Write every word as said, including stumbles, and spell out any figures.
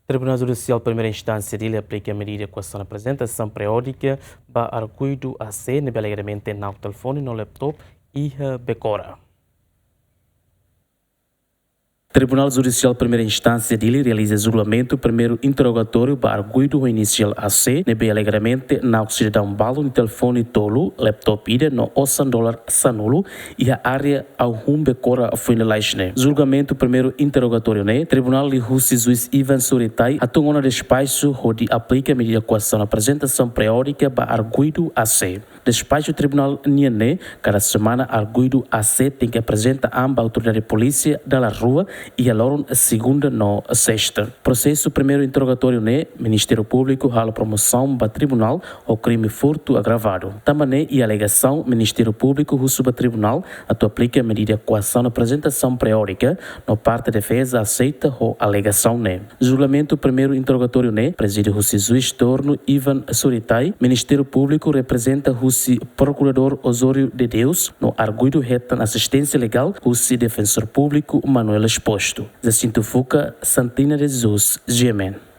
Tribunál Judisiál Primeira Instánsia Dili aplika medida koasaun aprezentasaun periódika ba arguidu A C ne'ebé alegadamente na'ok telefone no laptop iha Becora. Tribunál Judisiál Primeira Instánsia Dili realiza julgamentu primeiru interrogatóriu ba arguidu ho inisiál A C ne'ebé alegadamente na'ok sidadaun balu nia telefone tolu, laptop ida no osan dolar sanulu iha área Auhun Becora foin lalais ne'e. Julgamentu primeiru interrogatóriu ne'e, tribunál liuhusi juís Ivan Suritai hatun ona despaxu hodi aplika medida koasaun aprezentasaun periódika ba arguidu A C. Despaxu tribunál nian ne'e, kada semana arguidu A C tenke aprezenta an ba autoridade polísia dala rua iha loron segunda no sesta. Prosesu primeiru interrogatóriu ne'e, Ministériu Públiku halo promosaun ba tribunál ho krime furtu agravadu. Tanba ne'e iha alegasaun, Ministériu Públiku husu ba tribunál atu aplika medida koasaun aprezentasaun periódika no parte defeza aseita ho alegasaun ne'e. Julgamentu primeiru interrogatóriu ne'e prezide husi juís tornu Ivan Suritai, Ministériu Públiku reprezenta husi Prokuradór Osório de Deus no arguidu hetan asisténsia legál husi Defensór Públiku Manuel Exposto. Jacinto Fuca, Santina de Jesus, G M N.